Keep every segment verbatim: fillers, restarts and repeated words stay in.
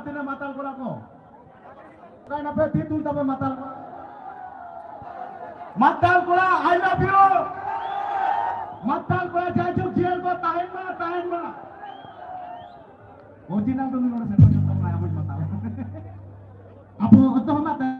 ᱛᱤᱱᱟᱹᱜ ᱢᱟᱛᱟᱞ ᱠᱚᱲᱟ ᱠᱚ? ᱚᱠᱟᱭ ᱱᱟᱯᱮ ᱛᱤ ᱛᱩᱞ ᱛᱟᱯᱮ ᱢᱟᱛᱟᱞ ᱠᱚᱲᱟ? ᱢᱟᱛᱟᱞ ᱠᱚᱲᱟ, I love you᱾ ᱢᱟᱛᱟᱞ ᱠᱚᱲᱟ, ᱡᱟᱭᱡᱩᱜᱽ ᱡᱤᱭᱟᱹᱲ ᱠᱚ ᱛᱟᱦᱮᱱ ᱢᱟ, ᱛᱟᱦᱮᱱ ᱢᱟ᱾ Original ᱫᱚ ᱱᱩᱭ ᱱᱚᱰᱮ ᱥᱮᱴᱮᱨ ᱧᱚᱜ ᱛᱟᱵᱚᱱᱟᱭ, ᱟᱵᱚᱭᱤᱡ ᱢᱟᱛᱟᱞ᱾ ᱟᱵᱚ ᱚᱛᱚ ᱦᱚᱸ ᱢᱟᱛᱟᱞ᱾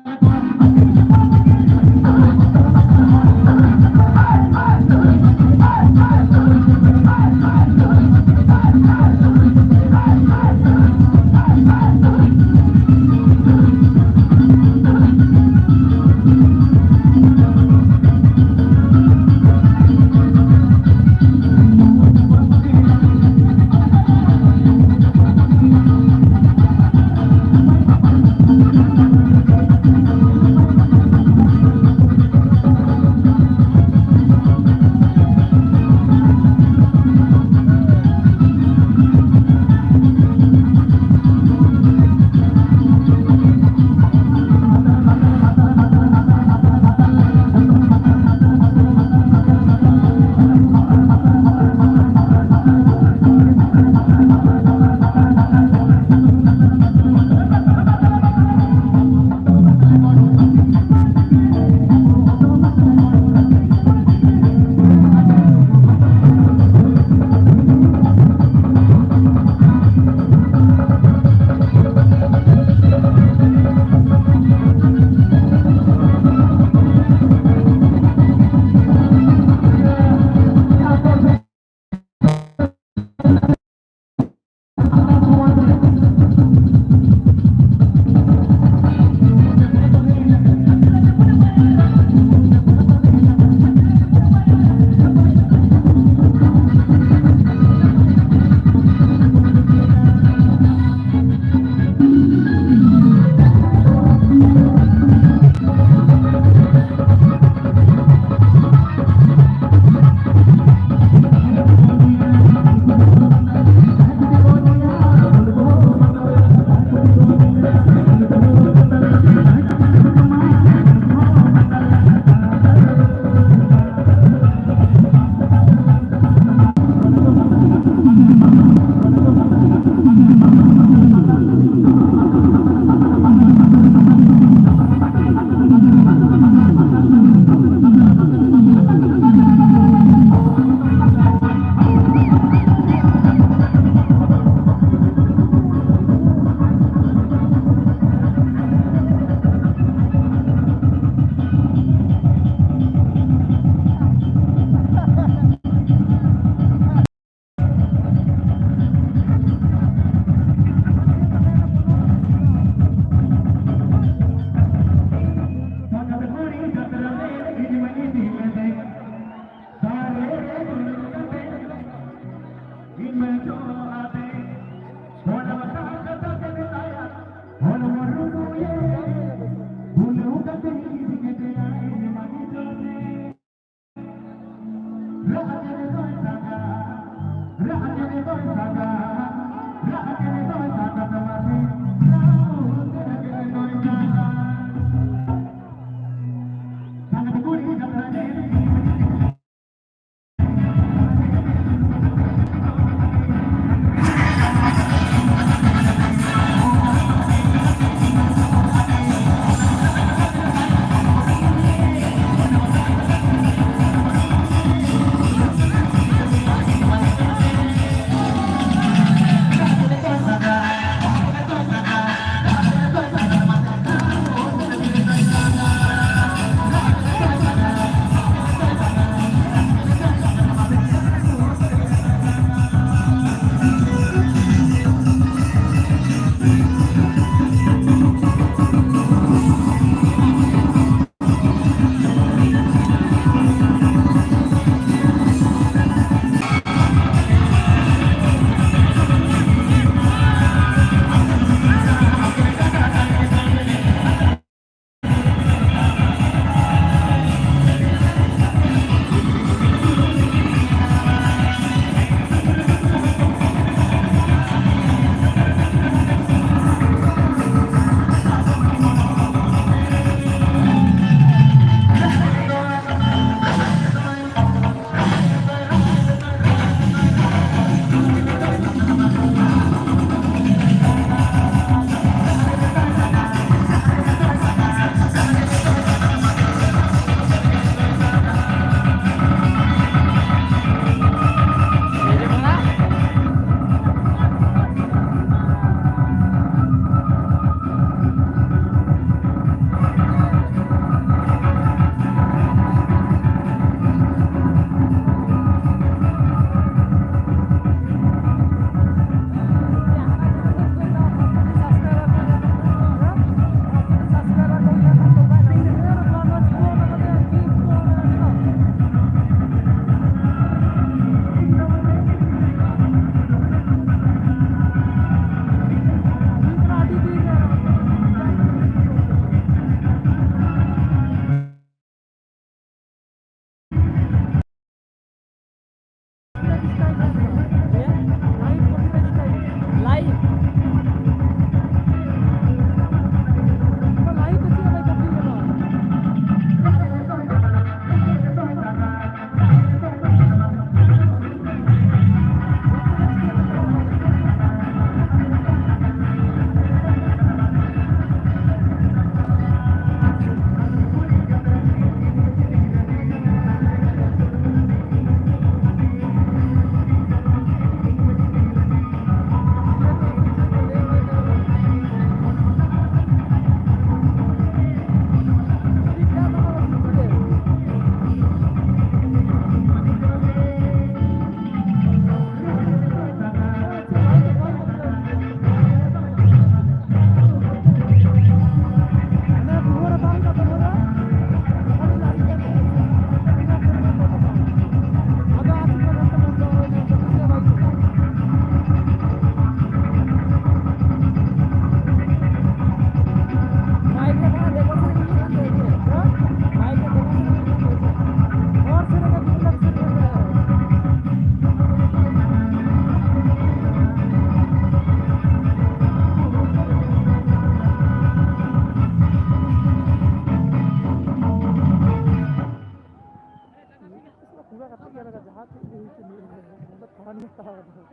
ᱯᱩᱨᱟᱹ ᱠᱟᱛᱮ ᱜᱮ ᱞᱟᱜᱟ ᱡᱟᱦᱟᱸ ᱪᱮᱫ ᱜᱮ ᱦᱩᱭ ᱦᱚᱪᱚ ᱱᱤᱭᱟᱹ ᱢᱚᱱᱮ ᱛᱷᱚᱲᱟ ᱧᱚᱜ ᱛᱟᱦᱮᱸ ᱠᱟᱱᱟ᱾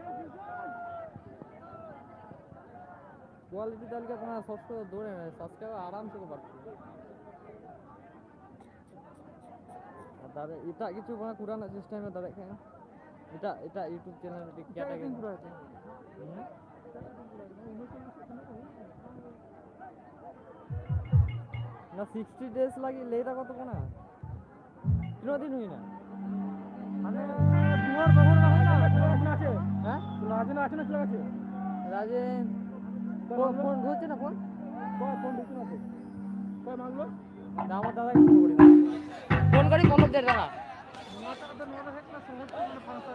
ᱠᱚᱣᱟᱞᱤᱴᱤ ᱛᱟᱦᱞᱮ ᱠᱷᱟᱱ ᱥᱚᱵ ᱥᱚᱢᱚᱭ ᱫᱚ ᱫᱚᱨᱮ ᱥᱟᱵᱥᱠᱨᱟᱭᱵᱟᱨ ᱟᱨᱟᱢ ᱥᱮ ᱠᱚ ᱵᱟᱹᱲᱛᱤ᱾ ᱟᱨ ᱫᱟᱨᱮ ᱮᱴᱟᱜ ᱠᱤᱪᱷᱩ ᱵᱟᱝ ᱠᱚᱨᱟᱣ ᱨᱮᱱᱟᱜ ᱪᱮᱥᱴᱟᱭ ᱢᱮ ᱫᱟᱲᱮᱭᱟᱜ ᱠᱷᱟᱱ᱾ ᱮᱴᱟᱜ, ᱮᱴᱟᱜ YouTube ᱪᱮᱱᱮᱞ ᱢᱤᱫᱴᱤᱡ ᱮᱴᱟᱜ ᱠᱮᱴᱟᱜ ᱠᱤᱪᱷᱩ ᱜᱮ᱾ ᱠᱚᱨᱟᱣ ᱛᱮ᱾ ᱦᱩᱸ? ᱮᱴᱟᱜ ᱠᱤᱪᱷᱩ ᱠᱚᱨᱟᱣ ᱛᱮ᱾ ᱚᱱᱟ ᱥᱤᱠᱥᱴᱤ ᱰᱮᱡ ᱞᱟᱹᱜᱤᱫ ᱞᱟᱹᱭ ᱫᱟᱠᱚ ᱛᱚ ᱠᱟᱱᱟ᱾ ᱛᱤᱱᱟᱹᱜ ᱫᱤᱱ ᱦᱩᱭᱱᱟ? ᱦᱟᱱᱮ ᱫᱩᱣᱟᱨ ᱵᱟᱵᱩ ᱨᱮᱱᱟᱜ ᱦᱩᱭᱱᱟ, ᱫᱩᱣᱟᱨ ᱵᱟᱵᱩ ᱨᱮᱱᱟᱜ ᱟᱪᱪᱷᱟ᱾ ᱦᱮᱸ? ᱨᱟᱡᱮᱱ ᱟᱪᱪᱷᱟ ᱱᱟ ᱪᱮᱫ ᱞᱮᱠᱟ ᱪᱮᱫ? ᱨᱟᱡᱮᱱ ᱚᱠᱚᱭ ᱯᱷᱳᱱ, ᱵᱟᱵᱩ? ᱯᱷᱳᱱ ᱫᱷᱩᱨᱪᱷᱮ ᱱᱟ ᱯᱷᱳᱱ? ᱚᱠᱚᱭ ᱯᱷᱳᱱ ᱫᱷᱩᱨᱪᱷᱮ ᱱᱟ ᱯᱷᱳᱱ? ᱚᱠᱚᱭ ᱢᱟᱜᱽᱞᱳ? ᱫᱟᱢᱟ ᱫᱟᱫᱟ ᱜᱮ ᱯᱷᱳᱱ ᱠᱚᱨᱮ᱾ ᱯᱷᱳᱱ ᱠᱚᱨᱮ ᱠᱚᱱᱚ ᱫᱮᱨ ᱫᱟᱫᱟ᱾ ᱱᱚᱣᱟᱴᱟᱜ ᱫᱚ, ᱱᱚᱣᱟ ᱫᱚ ᱦᱩᱭᱩᱜ ᱠᱟᱱᱟ ᱥᱚᱦᱚᱡ ᱯᱷᱳᱱ ᱯᱷᱟᱱᱥᱟᱨ᱾